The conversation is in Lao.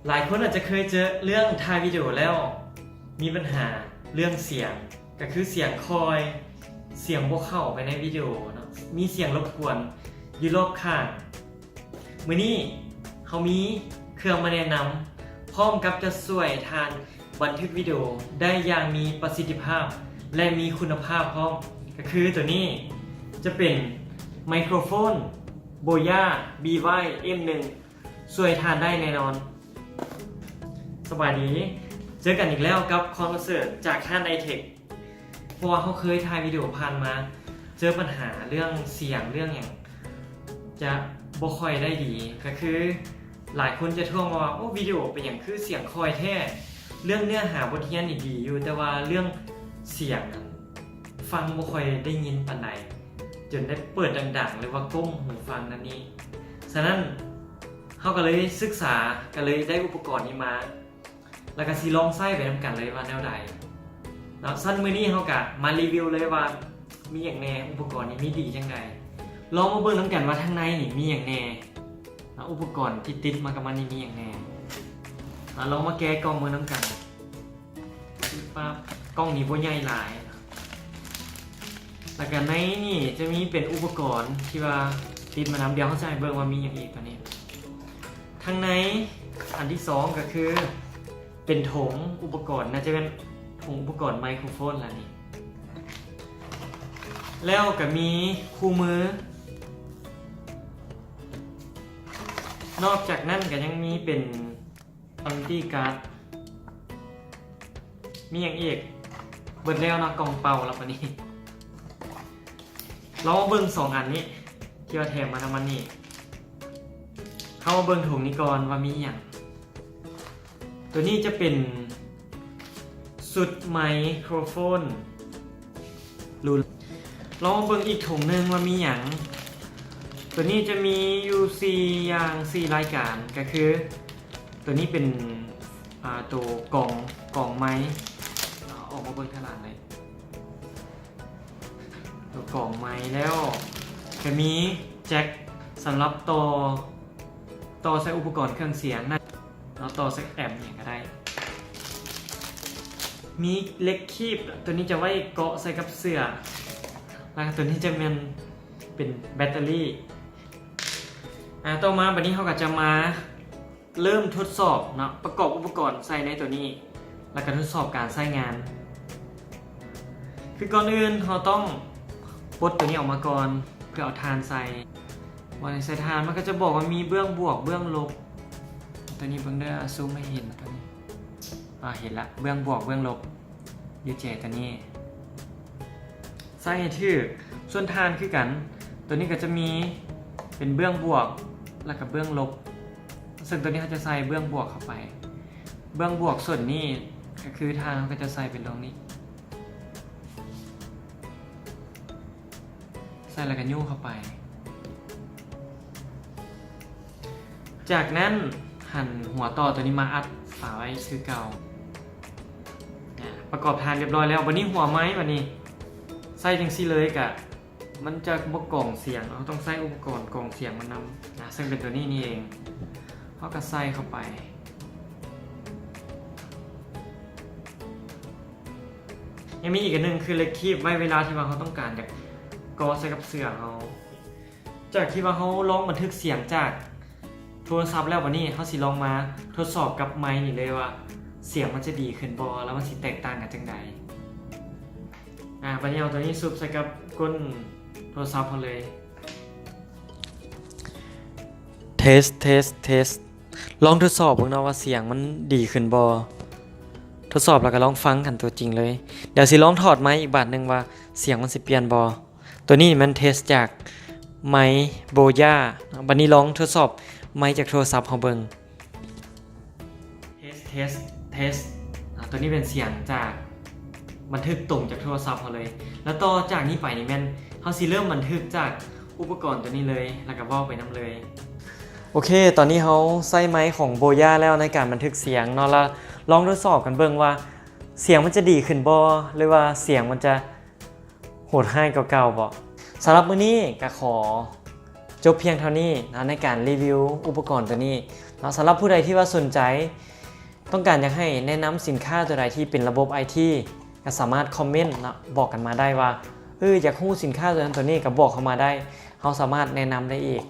ຫຼາຍຄົນອາດຈະເຄີຍເຈີເລື່ອງຖ່າຍວິດີໂອແລ້ວ ມີບັນຫາເລື່ອງສຽງ ກໍຄືສຽງຄ່ອຍ ສຽງບໍ່ເຂົ້າໄປໃນວິດີໂອເນາະ ມີສຽງລົບກວນຢູ່ລອບຂ້າງ. ມື້ນີ້ເຮົາມີເຄື່ອງມາແນະນຳ ພ້ອມກັບຈະຊ່ວຍທ່ານບັນທຶກວິດີໂອໄດ້ຢ່າງມີປະສິດທິພາບ ແລະ ມີຄຸນນະພາບພ້ອມ ກໍຄືໂຕນີ້ຈະເປັນໄມໂຄຣໂຟນ Boya ບີວາຍ ເອັມ ໜຶ່ງ ຊ່ວຍທ່ານໄດ້ແນ່ນອນ. ສະບາຍດີ ເຈີກັນອີກແລ້ວກັບຄອນປະເສີດຈາກຮ້ານໄອເທັກ ເພາະວ່າເຮົາເຄີຍຖ່າຍວິດີໂອຜ່ານມາ ເຈີບັນຫາເລື່ອງສຽງເລື່ອງຫຍັງຈະບໍ່ຄ່ອຍໄດ້ດີ ກໍຄືຫຼາຍຄົນຈະທ້ວງວ່າ ໂອ້ ວິດີໂອເປັນຫຍັງຄືສຽງຄ່ອຍແທ້? ເລື່ອງເນື້ອຫາບົດຮຽນນີ້ດີຢູ່ ແຕ່ວ່າເລື່ອງສຽງຫັ້ນຟັງບໍ່ຄ່ອຍໄດ້ຍິນປານໃດ ຈົນໄດ້ເປີດດັງໆ ຫຼືວ່າກົ້ມຫູຟັງນັ້ນນີ້. ສະນັ້ນ ເຮົາກໍເລີຍສຶກສາ ກໍເລີຍໄດ້ອຸປະກອນນີ້ມາ ແລ້ວກໍຊິລອງໃຊ້ໄປນຳກັນເລີຍວ່າແນວໃດເນາະ. ຊັ້ນມື້ນີ້ເຮົາກໍມາຣີວິວເລີຍວ່າມີຫຍັງແດ່ ອຸປະກອນນີ້ມີດີຈັ່ງໃດ. ລອງມາເບິ່ງນຳກັນວ່າທາງໃນນີ້ມີຫຍັງແດ່ເນາະ ອຸປະກອນທີ່ຕິດມາກັບມັນນີ້ມີຫຍັງແດ່. ມາລອງມາແກະກ່ອງເບິ່ງນຳກັນ. ປັບ ກ່ອງນີ້ບໍ່ໃຫຍ່ຫຼາຍ ແລ້ວກໍໃນນີ້ຈະມີເປັນອຸປະກອນທີ່ວ່າຕິດມານຳ. ດຽວເຮົາຈະໃຫ້ເບິ່ງວ່າມີຫຍັງອີກ. ໂຕນີ້ທາງໃນ ອັນທີສອງກໍຄືເປັນຖົງອຸປະກອນ ໜ້າຈະແມ່ນຖົງອຸປະກອນໄມໂຄຣໂຟນລະນີ້ ແລ້ວກໍມີຄູ່ມື. ນອກຈາກນັ້ນກໍຍັງມີເປັນ ເອັມເອັມດີກາດ ມີຫຍັງອີກ? ເບິດແລ້ວເນາະ ກ່ອງເປົ່າແລ້ວບາດນີ້. ລອງມາເບິ່ງສອງອັນນີ້ທີ່ວ່າແຖມມານຳມັນນີ້ ເຮົາມາເບິ່ງຖົງນີ້ກ່ອນວ່າມີຫຍັງ. ໂຕນີ້ຈະເປັນຊຸດໄມໂຄຣໂຟນ ລອງມາເບິ່ງອີກຖົງໜຶ່ງວ່າມີຫຍັງ. ໂຕນີ້ຈະມີຢູ່ສີ່ຢ່າງ ສີ່ລາຍການ ກໍຄືໂຕນີ້ເປັນ ອ່າ ໂຕກອງ ກອງໄມ ເອົາອອກມາເບິ່ງທາງຫຼັງເລີຍ ໂຕກອງໄມ ແລ້ວກໍມີແຈັກສຳລັບຕໍ່ ຕໍ່ໃສ່ອຸປະກອນເຄື່ອງສຽງນະ ເນາະ ຕໍ່ໃສ່ແອັມຫຍັງກໍໄດ້. ມີເຫຼັກຄີບ ໂຕນີ້ຈະໄວ້ເກາະໃສ່ກັບເສື້ອ ແລ້ວກໍໂຕນີ້ຈະແມ່ນເປັນແບັດເຕີຣີ. ອ່າ ຕໍ່ມາບັດນີ້ເຮົາກໍຈະມາເລີ່ມທົດສອບເນາະ ປະກອບອຸປະກອນໃສ່ໃນໂຕນີ້ ແລ້ວກໍທົດສອບການໃຊ້ງານ. ຄືກ່ອນອື່ນເຮົາຕ້ອງປົດໂຕນີ້ອອກມາກ່ອນ ເພື່ອເອົາຖ່ານໃສ່. ວ່າໃນສາຍທານມັນກໍຈະບອກວ່າມີເບື້ອງບວກເບື້ອງລົບ. ໂຕນີ້ເບິ່ງເດີ ຊູມໃຫ້ເຫັນໂຕນີ້. ອ່າ ເຫັນລະ ເບື້ອງບວກເບື້ອງລົບຢູ່ແຈໂຕນີ້ ໃສ່ໃຫ້ຖືກ. ສ່ວນຖ່ານຄືກັນ ໂຕນີ້ກໍຈະມີເປັນເບື້ອງບວກ ແລ້ວກໍເບື້ອງລົບ ເຊິ່ງໂຕນີ້ເຮົາຈະໃສ່ເບື້ອງບວກເຂົ້າໄປ. ເບື້ອງບວກສ່ວນນີ້ກໍຄືຖ່ານເຮົາກໍຈະໃສ່ເປັນໂຕນີ້ ໃສ່ແລ້ວກໍຍູ້ເຂົ້າໄປ. ຈາກນັ້ນຫັນຫົວຕໍ່ໂຕນີ້ມາອັດຝາໄວ້ຄືເກົ່າ. ອາ ປະກອບຖ່ານຮຽບຮ້ອຍແລ້ວ. ບັດນີ້ຫົວໄມ ບັດນີ້ໃສ່ຈັ່ງຊີ້ເລີຍ ກະມັນຈະບໍ່ກອງສຽງ. ເຮົາຕ້ອງໃຊ້ອຸປະກອນກອງສຽງມານຳ ອາ ເຊິ່ງເປັນໂຕນີ້ນີ້ເອງ. ເຮົາກໍໃສ່ເຂົ້າໄປ. ຍັງມີອີກອັນໜຶ່ງ ຄືເຫຼັກຄີບ ໄວ້ເວລາທີ່ວ່າເຮົາຕ້ອງການຢາກເກາະໃສ່ກັບເສື້ອເຮົາ. ຈາກທີ່ວ່າເຮົາລອງບັນທຶກສຽງຈາກໂທລະສັບແລ້ວ, ບັດນີ້ເຮົາຊິລອງມາທົດສອບກັບໄມນີ້ເລີຍວ່າ ສຽງມັນຈະດີຂຶ້ນບໍ່ ແລ້ວມັນຊິແຕກຕ່າງກັນຈັ່ງໃດ. ອາ ບັດນີ້ເອົາໂຕນີ້ຊຸບໃສ່ກັບກົ້ນໂທລະສັບເຮົາເລີຍ. ເທສ ເທສ ເທສ. ລອງທົດສອບເບິ່ງເນາະວ່າສຽງມັນດີຂຶ້ນບໍ່. ທົດສອບແລ້ວກໍລອງຟັງກັນຕົວຈິງເລີຍ. ດຽວຊິລອງຖອດໄມອີກບາດໜຶ່ງວ່າສຽງມັນຊິປ່ຽນບໍ່. ຕົວນີ້ແມ່ນເທສຈາກໄມໂບຢາ. ບັດນີ້ລອງທົດສອບໄມຈາກໂທລະສັບເຮົາເບິ່ງ. ເທສ ເທສ ເທສ. ອາ ຕົວນີ້ເປັນສຽງຈາກ ບັນທຶກຕົງຈາກໂທລະສັບເຮົາເລີຍ. ແລ້ວຕໍ່ຈາກນີ້ໄປນີ້ແມ່ນເຮົາຊິເລີ່ມບັນທຶກຈາກອຸປະກອນຕົວນີ້ເລີຍ ແລ້ວກໍເວົ້າໄປນຳເລີຍ. ໂອເຄ ຕອນນີ້ເຮົາໃຊ້ໄມຂອງໂບຢາແລ້ວໃນການບັນທຶກສຽງເນາະ, ແລ້ວລອງທົດສອບກັນເບິ່ງວ່າສຽງມັນຈະດີຂຶ້ນບໍ່ ຫຼືວ່າສຽງມັນຈະໂຫດຮ້າຍກວ່າເກົ່າບໍ່. ສຳລັບມື້ນີ້ກໍຂໍ ຈົບພຽງເທົ່ານີ້ເນາະ ໃນການຣີວິວອຸປະກອນຕົວນີ້ເນາະ. ສຳລັບຜູ້ໃດທີ່ວ່າສົນໃຈ ຕ້ອງການຢາກໃຫ້ແນະນຳສິນຄ້າຕົວໃດທີ່ເປັນລະບົບໄອທີ ກໍສາມາດຄອມເມັນເນາະ ບອກກັນມາໄດ້ວ່າ ເອີ ຢາກຮູ້ສິນຄ້າຕົວນັ້ນຕົວນີ້ ກໍບອກເຂົ້າມາໄດ້ ເຮົາສາມາດແນະນຳໄດ້ອີກ